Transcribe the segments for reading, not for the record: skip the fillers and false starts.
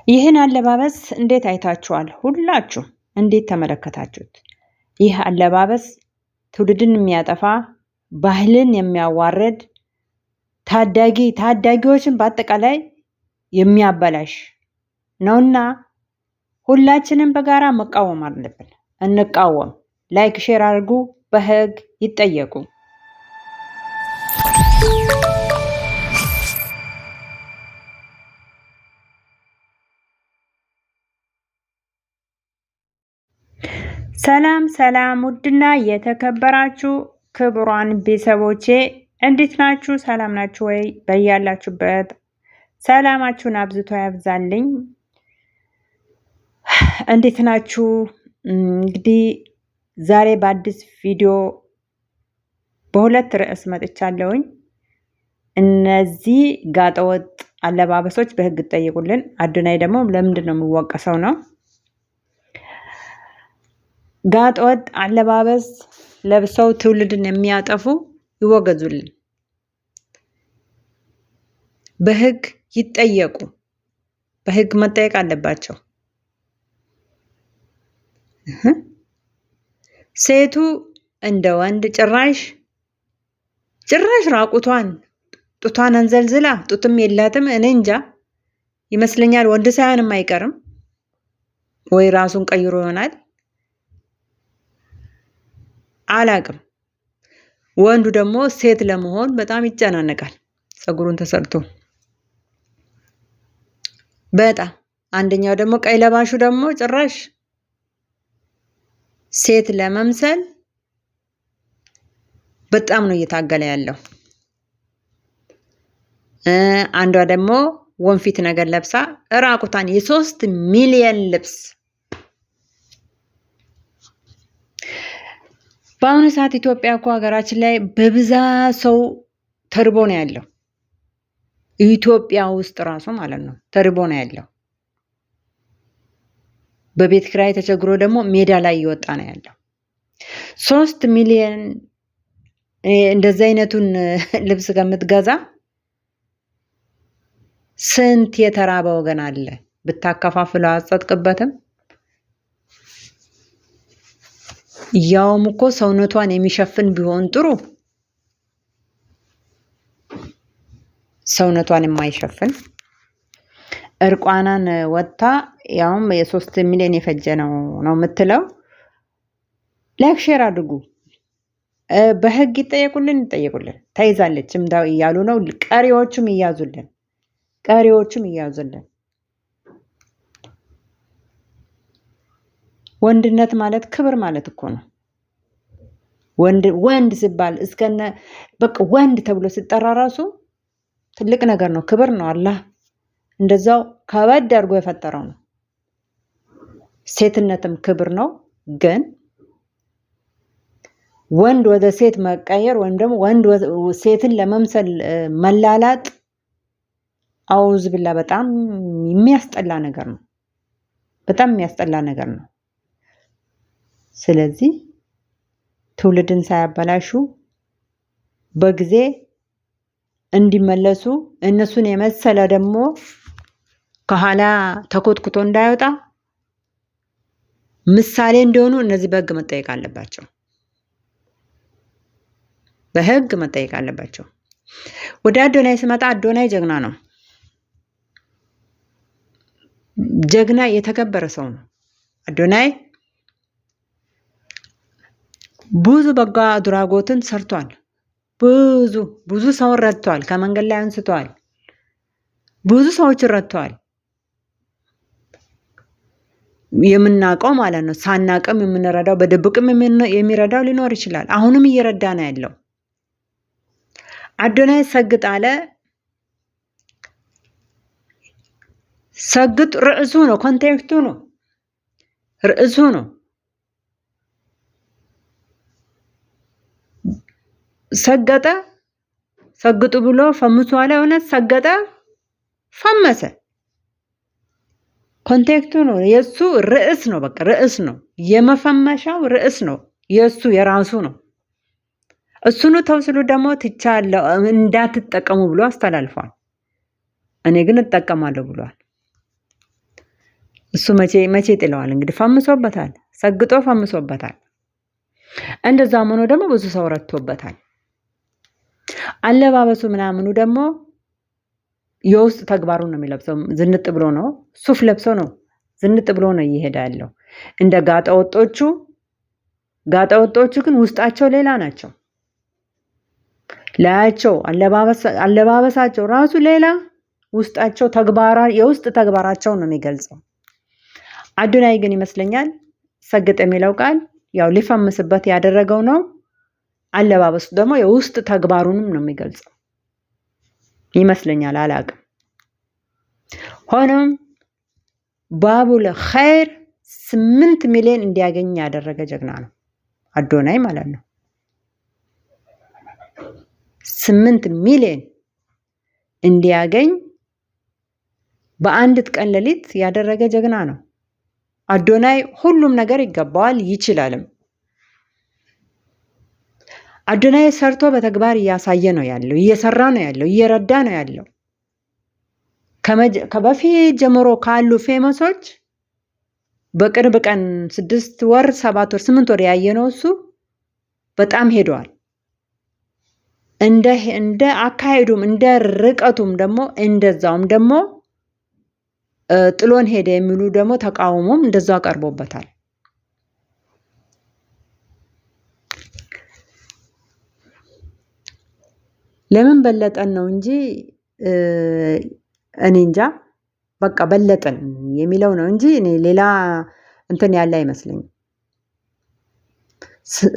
ይህን አለባበስ እንዴት አይታችኋል? ሁላችሁ እንዴት ተመለከታችሁት? ይህ አለባበስ ትውልድን የሚያጠፋ፣ ባህልን የሚያዋርድ፣ ታዳጊዎችን በአጠቃላይ የሚያበላሽ ነውና ሁላችንም በጋራ መቃወም አለብን። እንቃወም። Like share አድርጉ። በህግ ይጠየቁ። ሰላም ሰላም፣ ውድና የተከበራችሁ ክቡራን ቤተሰቦቼ እንዴት ናችሁ? ሰላም ናችሁ ወይ? በያላችሁበት ሰላማችሁን አብዝቶ ያብዛልኝ። እንዴት ናችሁ? እንግዲህ ዛሬ በአዲስ ቪዲዮ በሁለት ርዕስ መጥቻለሁኝ። እነዚህ ጋጠወጥ አለባበሶች በህግ ይጠየቁልን። አዶናይ ደግሞ ለምንድን ነው የሚወቀሰው ነው? ጋጠወጥ አለባበስ ለብሰው ትውልድን የሚያጠፉ ይወገዙልን፣ በህግ ይጠየቁ። በህግ መጠየቅ አለባቸው። ሴቱ እንደ ወንድ ጭራሽ ጭራሽ ራቁቷን ጡቷን አንዘልዝላ፣ ጡትም የላትም። እኔ እንጃ ይመስለኛል ወንድ ሳይሆንም አይቀርም ወይ ራሱን ቀይሮ ይሆናል፣ አላቅም። ወንዱ ደግሞ ሴት ለመሆን በጣም ይጨናነቃል፣ ፀጉሩን ተሰርቶ በጣም። አንደኛው ደግሞ ቀይ ለባሹ ደግሞ ጭራሽ ሴት ለመምሰል በጣም ነው እየታገለ ያለው። አንዷ ደግሞ ወንፊት ነገር ለብሳ እራቁቷን የ3 ሚሊየን ልብስ። በአሁኑ ሰዓት ኢትዮጵያ እኮ ሀገራችን ላይ በብዛት ሰው ተርቦ ነው ያለው። ኢትዮጵያ ውስጥ ራሱ ማለት ነው ተርቦ ነው ያለው። በቤት ኪራይ ተቸግሮ ደግሞ ሜዳ ላይ እየወጣ ነው ያለው። 3 ሚሊየን እንደዚህ አይነቱን ልብስ ከምትገዛ ስንት የተራበ ወገን አለ ብታከፋፍለው አትጸድቅበትም? ያውም እኮ ሰውነቷን የሚሸፍን ቢሆን ጥሩ፣ ሰውነቷን የማይሸፍን እርቋናን ወጥታ ያውም የ3 ሚሊዮን የፈጀ ነው ነው የምትለው። Like share አድርጉ። በህግ ይጠየቁልን ይጠየቁልን። ተይዛለች እያሉ ነው። ቀሪዎቹም ይያዙልን፣ ቀሪዎቹም ይያዙልን። ወንድነት ማለት ክብር ማለት እኮ ነው። ወንድ ወንድ ሲባል እስከነ በቃ ወንድ ተብሎ ሲጠራ ራሱ ትልቅ ነገር ነው፣ ክብር ነው። አላህ እንደዛው ከበድ አድርጎ የፈጠረው ነው። ሴትነትም ክብር ነው። ግን ወንድ ወደ ሴት መቀየር ወይም ደግሞ ወንድ ሴትን ለመምሰል መላላጥ አውዝ ብላ በጣም የሚያስጠላ ነገር ነው። በጣም የሚያስጠላ ነገር ነው። ስለዚህ ትውልድን ሳያበላሹ በጊዜ እንዲመለሱ፣ እነሱን የመሰለ ደግሞ ከኋላ ተኮትኩቶ እንዳይወጣ ምሳሌ እንዲሆኑ እነዚህ በህግ መጠየቅ አለባቸው። በህግ መጠየቅ አለባቸው። ወደ አዶናይ ስመጣ አዶናይ ጀግና ነው። ጀግና የተከበረ ሰው ነው። አዶናይ ብዙ በጎ አድራጎትን ሰርቷል። ብዙ ብዙ ሰውን ረድቷል። ከመንገድ ላይ አንስቷል። ብዙ ሰዎችን ረድተዋል። የምናውቀው ማለት ነው። ሳናቅም የምንረዳው በድብቅም የሚረዳው ሊኖር ይችላል። አሁንም እየረዳ ነው ያለው። አዶናይ ሰግጥ አለ። ሰግጥ ርዕሱ ነው፣ context ኡ ነው፣ ርዕሱ ነው። ሰገጠ፣ ሰግጡ ብሎ ፈምሱ አለ። እውነት ሰገጠ፣ ፈመሰ። Context ኡ ነው የእሱ ርዕስ ነው። በቃ ርዕስ ነው፣ የመፈመሻው ርዕስ ነው፣ የእሱ የራሱ ነው። እሱኑ ተውስሉ ደግሞ ትቻለሁ እንዳትጠቀሙ ብሎ አስተላልፏል። እኔ ግን እጠቀማለሁ ብሏል። እሱ መቼ መቼ ጥለዋል እንግዲህ ፈምሶበታል፣ ሰግጦ ፈምሶበታል። እንደዛም ሆኖ ደግሞ ብዙ ሰው ረድቶበታል። አለባበሱ ምናምኑ ደግሞ የውስጥ ተግባሩን ነው የሚለብሰው። ዝንጥ ብሎ ነው ሱፍ ለብሶ ነው ዝንጥ ብሎ ነው እየሄደ ያለው። እንደ ጋጠ ወጦቹ ጋጠ ወጦቹ ግን ውስጣቸው ሌላ ናቸው። ላያቸው አለባበሳቸው ራሱ ሌላ፣ ውስጣቸው ተግባራ የውስጥ ተግባራቸው ነው የሚገልጸው። አዶናይ ግን ይመስለኛል ሰግጥ የሚለው ቃል ያው ሊፈምስበት ያደረገው ነው። አለባበሱ ደግሞ የውስጥ ተግባሩንም ነው የሚገልጸው ይመስለኛል፣ አላቅም። ሆኖም ባቡል ኸይር 8 ሚሊዮን እንዲያገኝ ያደረገ ጀግና ነው አዶናይ ማለት ነው። 8 ሚሊዮን እንዲያገኝ በአንዲት ቀን ሌሊት ያደረገ ጀግና ነው አዶናይ። ሁሉም ነገር ይገባዋል፣ ይችላልም። አዶናይ ሰርቶ በተግባር እያሳየ ነው ያለው፣ እየሰራ ነው ያለው፣ እየረዳ ነው ያለው። ከበፊት ጀምሮ ካሉ famous ኦች በቅርብ ቀን 6 ወር፣ 7 ወር፣ 8 ወር ያየነው እሱ በጣም ሄደዋል። እንደ አካሄዱም እንደ ርቀቱም ደግሞ እንደዛውም ደግሞ ጥሎን ሄደ የሚሉ ደግሞ ተቃውሞም እንደዛው ቀርቦበታል። ለምን በለጠን ነው እንጂ እኔ እንጃ፣ በቃ በለጠን የሚለው ነው እንጂ እኔ ሌላ እንትን ያለ አይመስለኝም።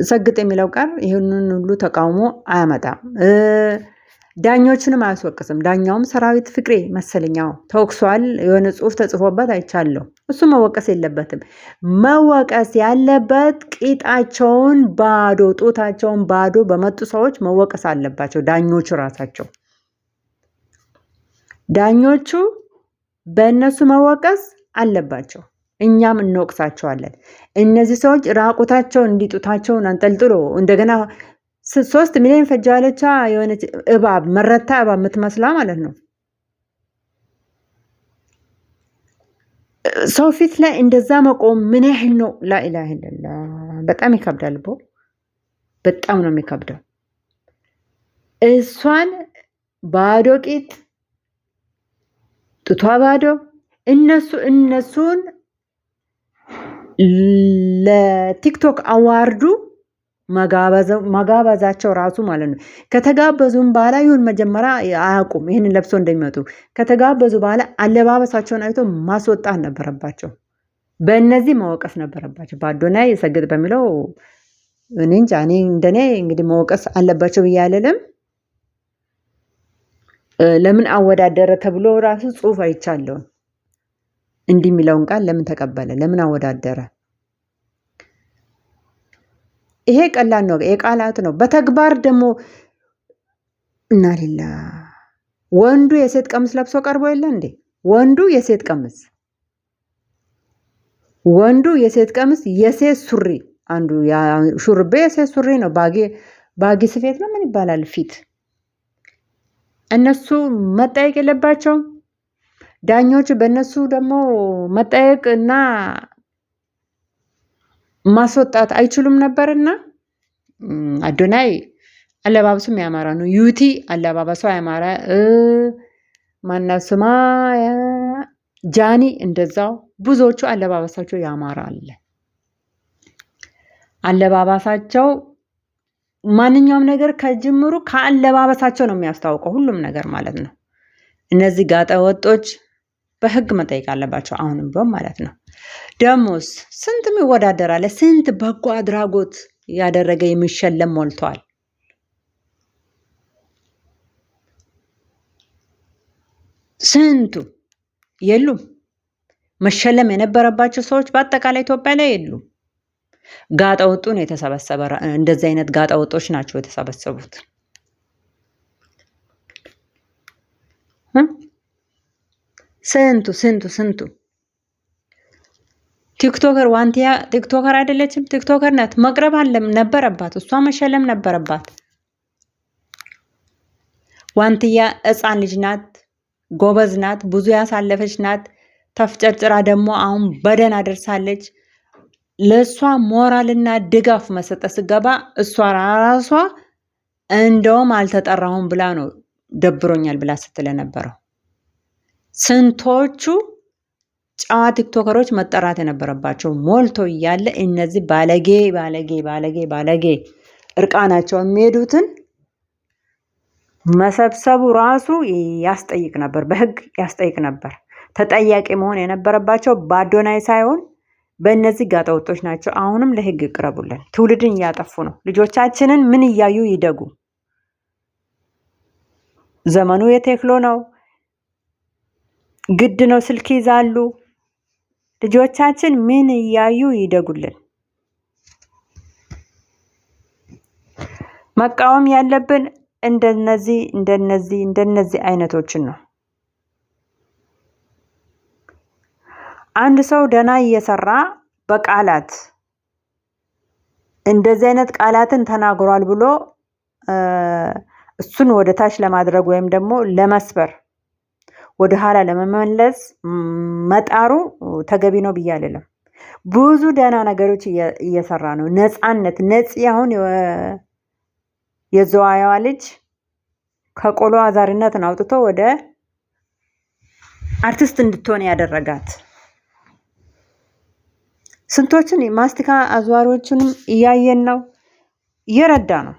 ሰግጥ የሚለው ቃል ይህንን ሁሉ ተቃውሞ አያመጣም። ዳኞችንም አያስወቅስም። ዳኛውም ሰራዊት ፍቅሬ መሰለኛው ተወቅሷል። የሆነ ጽሑፍ ተጽፎበት አይቻለሁ። እሱ መወቀስ የለበትም። መወቀስ ያለበት ቂጣቸውን ባዶ ጡታቸውን ባዶ በመጡ ሰዎች መወቀስ አለባቸው። ዳኞቹ ራሳቸው ዳኞቹ በእነሱ መወቀስ አለባቸው። እኛም እንወቅሳቸዋለን። እነዚህ ሰዎች ራቁታቸውን እንዲጡታቸውን አንጠልጥሎ እንደገና 3 ሚሊዮን ፈጃለቻ የሆነች እባብ መረታ እባብ የምትመስላ ማለት ነው። ሰው ፊት ላይ እንደዛ መቆም ምን ያህል ነው? ላኢላሀ ኢለላህ። በጣም ይከብዳል። ቦ በጣም ነው የሚከብደው። እሷን ባዶ ቂጥ ጡቷ ባዶ እነሱን ለቲክቶክ award ኡ መጋበዛቸው ራሱ ማለት ነው። ከተጋበዙም በኋላ ይሁን መጀመሪያ አያውቁም ይህንን ለብሶ እንደሚመጡ። ከተጋበዙ በኋላ አለባበሳቸውን አይቶ ማስወጣት ነበረባቸው። በእነዚህ መወቀስ ነበረባቸው። በአዶናይ ሰግጥ በሚለው እኔ እንጃ፣ እኔ እንደኔ እንግዲህ መወቀስ አለባቸው ብዬ አልልም። ለምን አወዳደረ ተብሎ ራሱ ጽሑፍ አይቻለሁ። እንዲህ የሚለውን ቃል ለምን ተቀበለ? ለምን አወዳደረ? ይሄ ቀላል ነው፣ የቃላት ነው። በተግባር ደግሞ እና ሌላ ወንዱ የሴት ቀሚስ ለብሶ ቀርቦ የለ እንዴ? ወንዱ የሴት ቀሚስ ወንዱ የሴት ቀሚስ የሴት ሱሪ፣ አንዱ ሹርቤ የሴት ሱሪ ነው። baggy baggy ስፌት ነው ምን ይባላል ፊት እነሱ መጠየቅ የለባቸውም። ዳኞቹ በእነሱ ደግሞ መጠየቅ እና ማስወጣት አይችሉም ነበርና አዶናይ አለባበሱም ያማረ ነው። ዩቲ አለባበሷ ያማረ፣ ማናት ስማ ጃኒ እንደዛው፣ ብዙዎቹ አለባበሳቸው ያማረ አለ። አለባበሳቸው ማንኛውም ነገር ከጅምሩ ከአለባበሳቸው ነው የሚያስታውቀው ሁሉም ነገር ማለት ነው። እነዚህ ጋጠ ወጦች በህግ መጠየቅ አለባቸው አሁንም ቢሆን ማለት ነው። ደሞስ ስንት የሚወዳደር አለ። ስንት በጎ አድራጎት ያደረገ የሚሸለም ሞልቷል። ስንቱ የሉም። መሸለም የነበረባቸው ሰዎች በአጠቃላይ ኢትዮጵያ ላይ የሉም። ጋጠ ወጡ ነው የተሰበሰበ። እንደዚህ አይነት ጋጠ ወጦች ናቸው የተሰበሰቡት። ስንቱ ስንቱ ስንቱ TikToker ዋንቲያ TikToker አይደለችም? TikToker ናት። መቅረብ አለም ነበረባት። እሷ መሸለም ነበረባት። ዋንትያ ሕፃን ልጅ ናት፣ ጎበዝ ናት፣ ብዙ ያሳለፈች ናት። ተፍጨርጭራ ደግሞ አሁን በደህና ደርሳለች። ለእሷ ሞራልና ድጋፍ መሰጠት ስገባ እሷ ራሷ እንደውም አልተጠራሁም ብላ ነው ደብሮኛል ብላ ስትል ነበረው። ስንቶቹ ጨዋ ቲክቶከሮች መጠራት የነበረባቸው ሞልቶ እያለ እነዚህ ባለጌ ባለጌ ባለጌ ባለጌ እርቃናቸው የሚሄዱትን መሰብሰቡ ራሱ ያስጠይቅ ነበር፣ በህግ ያስጠይቅ ነበር። ተጠያቂ መሆን የነበረባቸው በአዶናይ ሳይሆን በእነዚህ ጋጠወጦች ናቸው። አሁንም ለህግ ይቅረቡልን። ትውልድን እያጠፉ ነው። ልጆቻችንን ምን እያዩ ይደጉ? ዘመኑ የቴክኖ ነው። ግድ ነው፣ ስልክ ይዛሉ። ልጆቻችን ምን እያዩ ይደጉልን? መቃወም ያለብን እንደነዚህ እንደነዚህ እንደነዚህ አይነቶችን ነው። አንድ ሰው ደህና እየሰራ በቃላት እንደዚህ አይነት ቃላትን ተናግሯል ብሎ እሱን ወደ ታች ለማድረግ ወይም ደግሞ ለመስበር ወደ ኋላ ለመመለስ መጣሩ ተገቢ ነው ብዬ አልልም። ብዙ ደህና ነገሮች እየሰራ ነው። ነፃነት ነፂ አሁን የዘዋያዋ ልጅ ከቆሎ አዛሪነትን አውጥቶ ወደ አርቲስት እንድትሆን ያደረጋት ስንቶችን ማስቲካ አዟሪዎችንም እያየን ነው፣ እየረዳ ነው።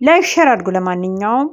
like share አድርጉ። ለማንኛውም